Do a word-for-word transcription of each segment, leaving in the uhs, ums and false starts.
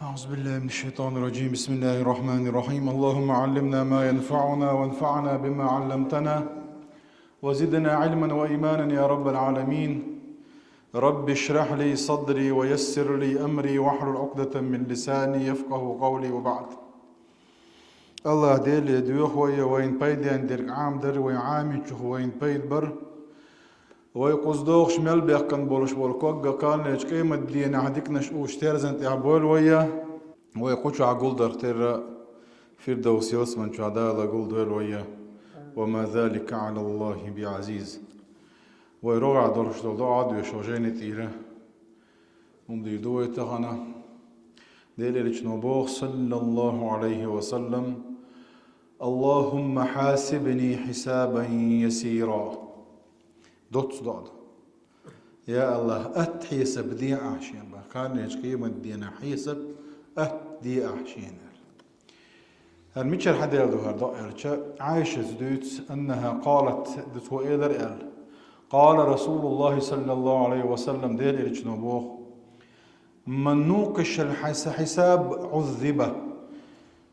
أعوذ بالله من الشيطان الرجيم. بسم الله الرحمن الرحيم. اللهم علمنا ما ينفعنا وانفعنا بما علمتنا وزدنا علما وإيمانا يا رب العالمين. رب اشرح لي صدري ويسر لي أمري واحلل عقدة من لساني يفقه قولي وبعد. Аллах Деле доьху вай, вайна пайденна дерг Ӏамадар, вай Ӏамийчух вайна пайда бар. Вай кхуза догӀуш мел баьккхина болуш болу ког а кханнерчу къематдийнахь диканаш уьш терзан тӀехь бойла вай. Вай кху чохь гулдарх терра Фирдовс ялсаман чохь Дала гулдойла вай. وما ذلك على الله بعزيز. Вай рогӀехь долуш долу доӀа а доьшу жайни тӀера. ХӀума дийр ду вай тахана. Делан Элчано боху, саллаллаху Ӏалайхи ва саллам: «Аллахумма хьасибни хьисабан ясира». Доцца доӀа ду. Я Аллах, атта хьесап де ахь шена, бах, кханнерчу къематдийнахь хьесап атта де ахь шена аьлла. ХӀара мичара хьадаьлла ду хӀара доӀа аьлча, Ӏайшас дуьйцу, аннаха къалат, ду цо элира аьлла: «Къала Расулуллахи саллаллаху Ӏалайхи ва саллам», Делан Элчано боху: «Ман нукъишал хьиса-, хьисаб Ӏуззиба».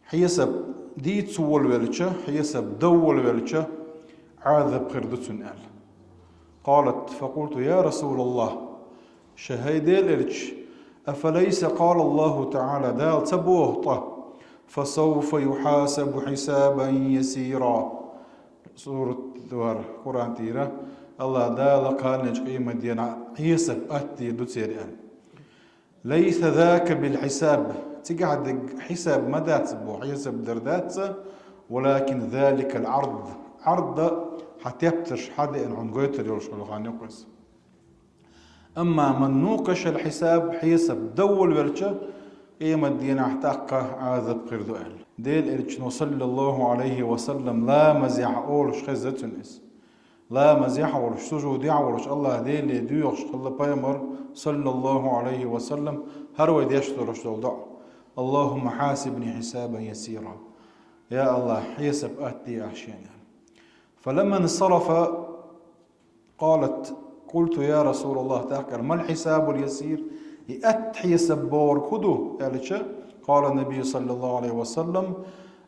Хьесап дийца волавелча, хьесап дан волавелча, Ӏазап хир ду цунна аьлла. Къалат, факъулту: «Я Расулаллах, ша хӀай Делан Элча, афалайса къала Аллаху ТаӀала, Дала ца боху ткъа: „Фасавфа юхьасабу хьисабан ясира“?» Сурат вара, Къуръан тӀера, Аллах Дала кханнерчу къематдийнахь хьесап атта дийр ду церан аьлла. «Лайса зака бил хьисаб». Цигахь дерг хьисаб ма дац боху, хьесап дар дац, «валакин заликал Ӏард». Ӏард а хьан тептарш хьан деана хьуна гойтур йолуш хӀокху хан юкъа иза. Амма ман нукъишал хьисаб, хьесап дан волавелча, къематдийнахь тӀаккха Ӏазап хир ду аьлла. Делан Элчано, саллаллаху Ӏалайхи ва саллам, ламазехь олуш хезна цунна иза. Ламазехь а волуш, сужудехь а волуш, Аллах Деле доьхуш хилла пайхамар, саллаллаху Ӏалайхи ва саллам, хӀара вай деш долуш долу доӀа: «Аллахумма хьасибни хьисабан ясира». Я Аллах, хьесап атта де ахь шена. Фаламма инсарафа, къалат, къулту: «Я Расулаллах, тӀаккха мал хьисабул ясир?» И атта хьесап бохург хӀун ду аьлча, къала Набий, саллаллаху Ӏалайхи ва саллам: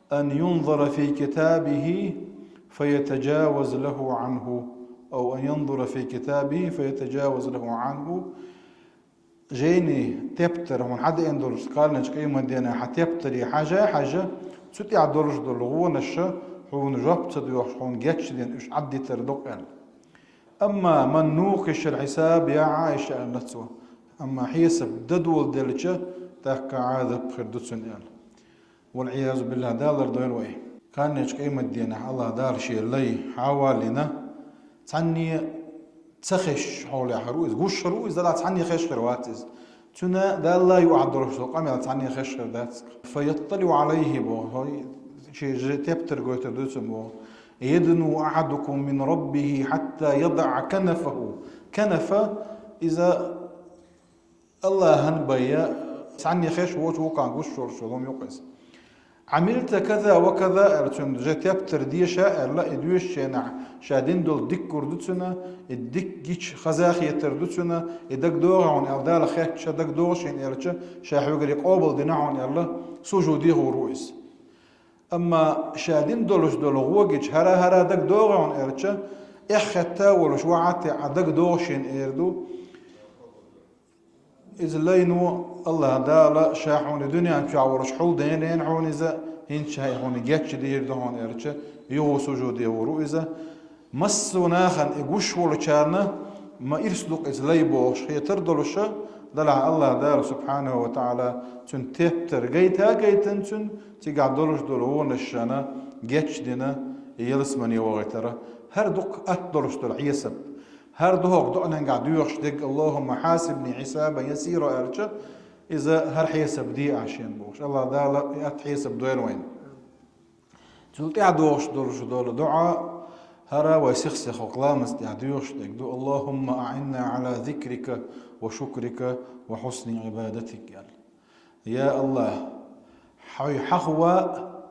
«Ан юнзара фи китабихи фаятажаваз лаху Ӏанху, ав ан юнзара фи китабихи фаятажаваз лаху Ӏанху». Жайни тептар хьуна хьан деана долуш, кханнерчу къематдийнахь хьан тептаре хьажа, хьажа, цу тӀехь долуш долу гӀонаша хьуна жоп ца доьхуш, хьуна гечдина уьш Ӏаддитар ду-кх аьлла. Амма ман нукъишал хьисаб, я Ӏайша, аьлла цо, амма хьесап дан доладелча, тӀаккха Ӏазап хир ду цунна аьлла. Вал Ӏиязу биллахь, Дала лардойла вай. Кханнерчу къематдийнахь Аллах Дала шен лай хьан валлина, цхьанне ца хезаш хьолехь хир ву иза, гуш хир ву иза, Далла цхьанне хезаш хир вац иза. Цуьнан Далла юкъахь долуш долу къамел цхьанне хезаш хир дац. Фаятталиу Ӏалайхи боху, шен же тептар гойтур ду цунна боху. Ядну ахьадукум мин раббихи хьатта ядаъа канафаху. Канафа, иза Аллахьан байя, цхьанне хезаш, вочу вукхана гуш волуш волу хӀума юкъа иза. «Ӏамилта каза ва каза», аьлла, цуьнан же тептар деша аьлла, и доьшучу хенахь ша дина долу дика гур ду цуьнан, и дика гича хаза хетар ду цуьнан, и дагадогӀу хьуна аьлла, Дала хеттача дагадогӀу шена аьлча, ша хьоьгара и къобалдина хьуна аьлла, сужуде гӀур ву иза. Амма ша дина долуш долу гӀо гича, хӀара-хӀара дагадогӀу хьуна аьлча, эхь хетта а волуш, вахьа а теӀа дагадогӀу шена эр ду. Иза лайно Аллах Дала ша хьуна дуьнен чохь волуш хьулденен хьуна иза, хӀинца ша хьуна гечдийр ду хьуна аьлча, юха сужуде гӀур ву иза. Массо а нахана и гуш волчарна ма ирс ду-кх иза лай бохуш хетар долуша, делахь Аллах Дала субхьанаху ва таӀала цуьнан тептар гайта а гайтина цуьнан, цигахь долуш долу гӀонаш шена гечдина, и ялсамане вахийтара. ХӀара ду-кх атта долуш долу хьесап. ХӀара ду хӀокху доӀаненгахь доьхуш дерг: «Аллахумма хьасибни хьисабан ясира», аьлча, иза хӀара хьесап де ахь шена бохуш. Аллах Дала и атта хьесап дойла вайна. Цул тӀаьхьа догӀуш долуш долу доӀа, хӀара вай сих-сиха хӀокху ламаза тӀехь доьхуш дерг ду: «Аллахумма аӀинна Ӏала зикрика ва шукрика ва хьусни Ӏибадатик», аьлла. Я Аллах, хьой хьахо а,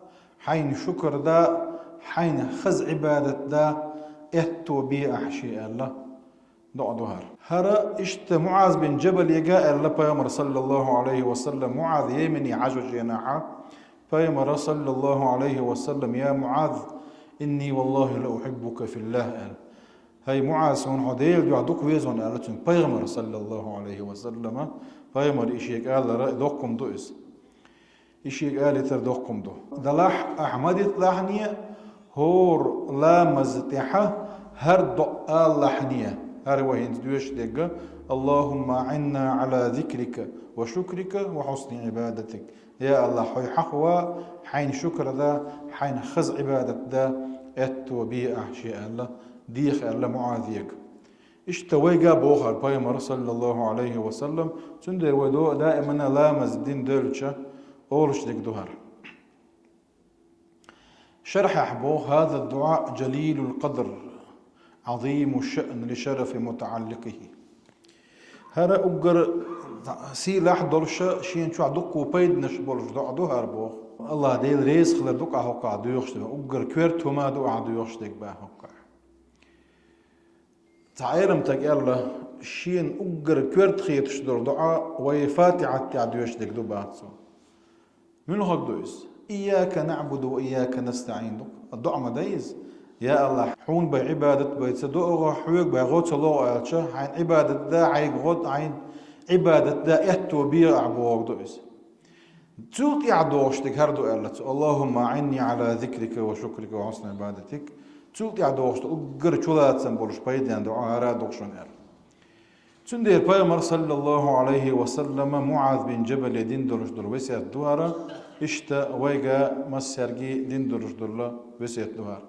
хьайна шукр дан а, хьайна хаза Ӏибадат дан а аьтто бе ахь шен аьлла. Доа ду хӀара. ХӀара иштта МуӀаз бин Джабалега аьлла Пайхамар, саллаллаху Ӏалайхи ва саллам, МуӀаз Йемене хьажачу хенахьа, Пайхамара, саллаллаху Ӏалайхи ва саллам: «Я МуӀаз, инни валлахи ла ухиббука филлах», аьлла. «ХӀай МуӀаз, хьуна хьо Делан дуьхьа дукха веза», аьлла цуьнга Пайхамара, саллаллаху Ӏалайхи ва саллама. Пайхамара и шега алара доккхум ду иза. И шега алийтар доккхум ду. Далахь ахьа ма диталахьане, хӀора ламаз тӀехьа хӀара доа алалахьане, хӀара вай хӀинца доьшуш дерг: «Аллахумма аӀинна Ӏала зикрика ва шукрика ва хьусни Ӏибадатик». Я АллахӀ, хьо хьахо, хьайна шукар да, хьайна хаза Ӏибадат да, аьтто бе ахь шен аьлла, деха аьлла МуӀазега. Иштта вайга бохар Пайхамар, саллаллаху Ӏалайхи ва саллам, цундела вай до-, даимана ламаз дин девлча олуш дерг ду хӀара. Шархьехь боху: «ХӀаза дуӀа жалилул къадр, Ӏазиму шаън ли шарафи мутаӀалликъихи». ХӀара уггар сийлахь долуша, шена чохь дуккха пайданаш болуш доа ду хӀара боху. АллахӀ Дела реза хилар ду-кх хӀокхахь доьхуш дерг, уггар коьрта хӀума ду ахь доьхуш дерг боху хӀокхахь. Цхьа Ӏеламстага аьлла, шена уггар коьрта хеташ долу доа вай Фатихьат тӀехь доьшуш дерг ду боху цо. Муьлхарг ду иза? «Ийяка наӀбуду ва ийяка настаӀин» ду. Доа ма дай иза? Я АллахӀ, хьуна бен Ӏибадат бен ца до оха, хьоьга бен гӀо ца ло оха аьлча, хьайна Ӏибадат да, хьайга гӀо, хьайна Ӏибадат да, аьтто бе ахь бохург ду иза. Цул тӀаьхьа догӀуш дерг хӀара ду аьлла цо: «Аллахумма аӀинни Ӏала зикрика ва шукрика ва хьусни Ӏибадатик». Цул тӀаьхьа догӀуш ду уггар чулацам болуш пайденна доа хӀара а ду шуна аьлла. Цундела Пайхамар, саллаллаху Ӏалайхи ва саллама, МуӀаз бин Джабале дина долуш долу весет ду хӀара, иштта вайга массаьрга дина долуш долу весет ду хӀара.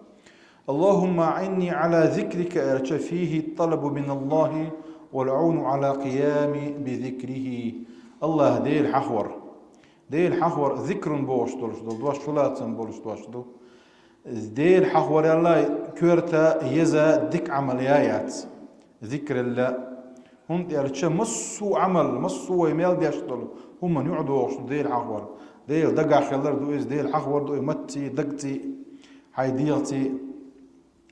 «Аллахумма аӀинни Ӏала зикрика» аьлча, фихи талабу мин АллахӀи вал Ӏауну Ӏала къиями би зикрихи. АллахӀ Дела хьахор. Дела хьахор зикрун бохуш долуш долу дош, чулацам болуш дош ду. Дела хьахор аьлла, коьрта еза дика Ӏамал я яц. Зикралла. ХӀунда аьлча массо а Ӏамал, массо а вай мел деш долу хӀуманна юкъа догӀуш ду Дела хьахор. Дела дагахь хилар ду иза, Дела хьахор ду и маттаций, дагций, хьайн дегӀаций.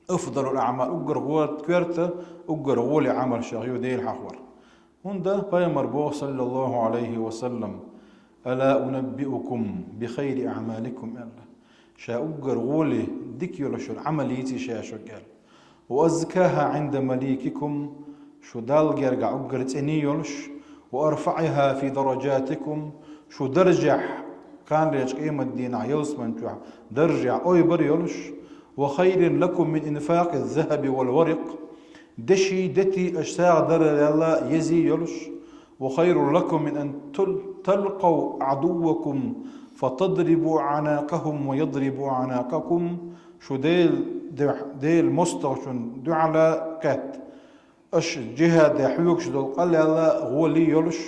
Афдалул аӀмал, уггар гӀо-, коьрта, уггар гӀоле Ӏамалшех ю Дела хьахор. ХӀунда Пайхамар боху, саллаллаху Ӏалайхи ва саллам: «Ала унаббиукум би хайри аӀмаликум», аьлла. Ша уггар гӀоле дика йолуш йолу Ӏамал йийций ша шуьга аьлла. «Ва азкаха Ӏинда маликикум», шу Далла гергахь уггар цӀений йолуш, «ва арфаӀиха фи даражатикум», шу даржехь, кханлерчу къематдийнахь ялсаман чохь даржехь ойбар йолуш, «ва хайрин лакум мин инфакъи захаби вал варакъ», деший, детий аша сагӀа дарал аьлла езий йолуш, «ва хайрун лакум мин ан тул-, талкъав Ӏадуввакум фатадрибу аӀнакъахум ва ядрибу аӀнакъакум», шу Дел-, дуьхь-, Делан мостагӀчун дуьхьала кхетта, аша жихӀаде хьоьгуш долу къа лелла гӀоле йолуш.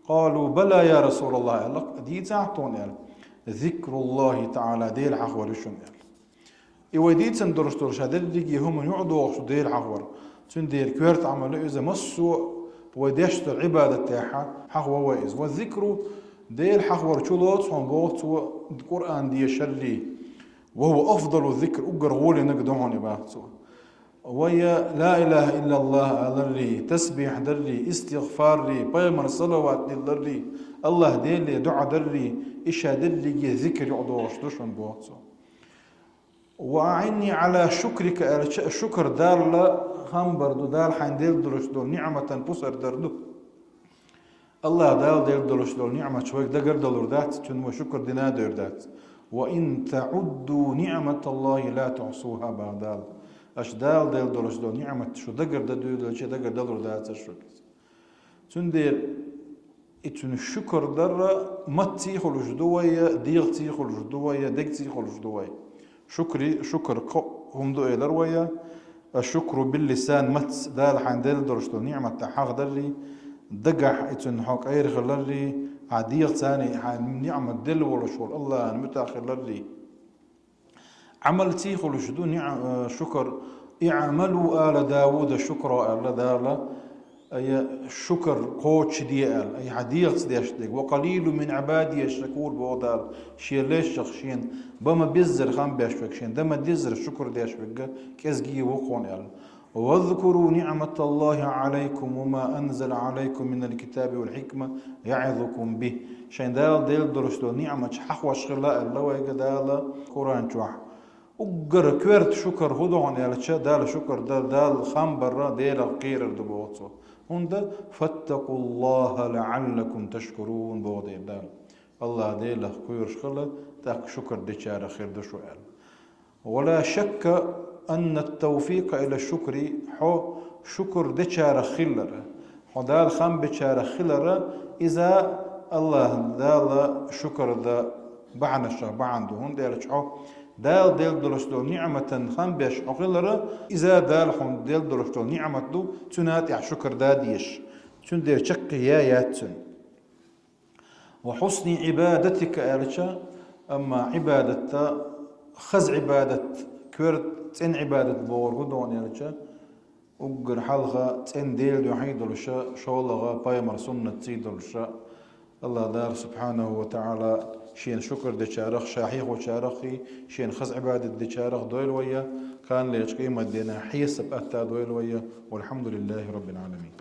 «Къалу бала, я РасулаллахӀ», аьлла, дийцахьа тхуна аьлла. «ЗикруллахӀи таӀала», Дела хьахор ю шуна аьлла. И вай дийцина долуш долу ша дерриге хӀуманна юкъа догӀуш ду Дела хьахор. Цундела коьрта Ӏамал ю иза, массо а вай деш долу Ӏибадатехь хьахо вай иза. Ва зикру, Дела хьахор чулоцу хьуна боху цо Къуръан дешаррий. «Ва хӀува афдалу зикр», уггар гӀоле наг ду хьуна и боху цо. Вай ла илаха иллаллахӀ аларрий, тасбихь даррий, истигъфаррий, пайхамар салават дилларрий, АллахӀ Деле дуӀа даррий, и ша дерриге зикр юкъа догӀуш ду шуна боху цо. «Ва аӀинни Ӏала шукрика» аьлча, шукр Далла хам бар ду, Дала хьайна делла долуш долу ниӀматан пусар дар ду. АллахӀ Дала делла долуш долу ниӀматаш вайга дагардалур дац, цуьнан вай шукр дина а девр дац. «Ва ин таӀудду ниӀматаллахӀи ла тухьсуха», боху Дала. Аша Дала делла долуш долу ниӀмат шу дагардан дуьйлалча, дагардалур дац аша шуьга. Цундела и цуьнан шукр дарра маттаций хуьлуш ду вай, дегӀаций хуьлуш ду вай, дегций хуьлуш ду вай. Шукри, шукр кхо хӀума ду элира вай. Аш-шукру биллисан, мац Дала хьайна делла долуш долу ниӀмат хьахадаррий, дагахь и цуьнан хьо кӀайра хиларрий, хьан дегӀацаний хьайна ниӀмат делла волуш волу АллахӀан муьтӀахь хиларрий. Ӏамалций хуьлуш ду ниӀ-, э, шукр. «ИӀмалу ала Давуда шукра», аьлла Дала. Ай, шукр кхочушде аьлла, ай, хьан дегӀаца деш дерг. «Ва къалилун мин Ӏибадия шакур», боху Дала, шен лайшах шена бан ма-беззара хам беш верг, шена дан ма-деззара шукр деш верг кӀезиг ву хьуна аьлла. واذكروا نعمة الله عليكم وما أنزل عليكم من الكتاب والحكمة يعظكم به. Шайн Дала делла долуш долу ниъматаш хьахош хилла аьлла вайга Дала Къуръан чохь. Уггар коьрта шукар хӀун ду хьуна аьлча, Далла шукар дар, Далла хам бар Делах кхерар ду боху цо. ХӀунда فاتقوا الله لعلكم تشكرون боху дера Дала. Аллах Делах кхоьруш хила, тӀаккха шукар дечарах хир ду шу аьлла. ولا شك أن التوفيق إلى الشكر хьо шукар дечарах хилара, хьо Дала хам бечарах хилара, иза Аллах Дала шукар дан бахьанашах бахьана ду, хӀунда аьлча хьо Дала делла долуш долу ниъматан хам беш хьо хилара, иза Дала хьуна делла долуш долу ниъмат ду, цуьнан тӀехь шукар дан дезаш. Цуьнан дера чаккхе я яц цуьнан. وحسن عبادتك аьлча, амма Ӏибадатта, хаза Ӏибадат, коьрта цӀена Ӏибадат бохург хӀун ду хьуна аьлча, уггар хьалха цӀена Делан дуьхьий долуша, шолгӀа пайхамар суннатций долуша, Аллах Дала субхьанаху ва таӀала шена шукар дечарах, ша хьехочарах хи, шена хаза Ӏибадат дечарах дойла вайя, канлечу къематдена хьесап атта дойла вайя, والحمد لله رب العالمين.